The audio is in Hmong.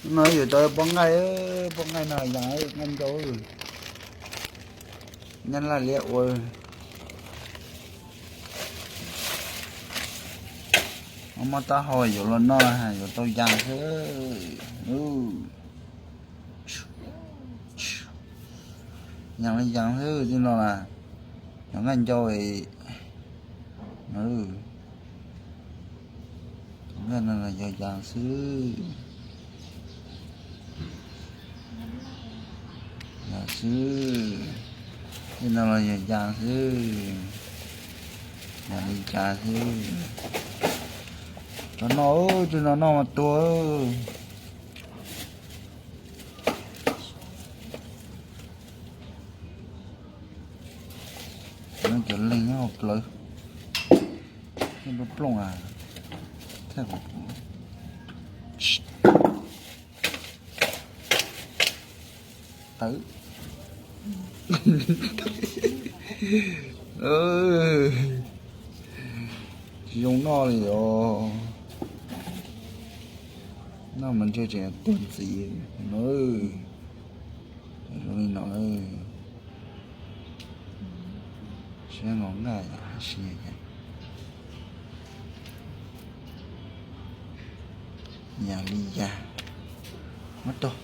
No yuav tau pob nqaij, pob nqaij no yas nqaij ncau, nyab laj liab ua. Mob taub hau yuav los noj, yuav tau yas xwb. Yas li yas xwb, tij no las yog nqaij ncau. Nqaij no yog yas xwb, yas xwb. Tij no los yog yas xwb, yas li yas xwb. Cov no, cov no noj mas tuag. Cov leeg nyob hauv plawv, nyob plooj plooj a, thiaj kom kuv tawv. Tsis zoo noj li os. Noj mas ntshe tseem tuag ntxiv no. Zoo li no, siab nqaij hais tias yas li yas. Muab rau.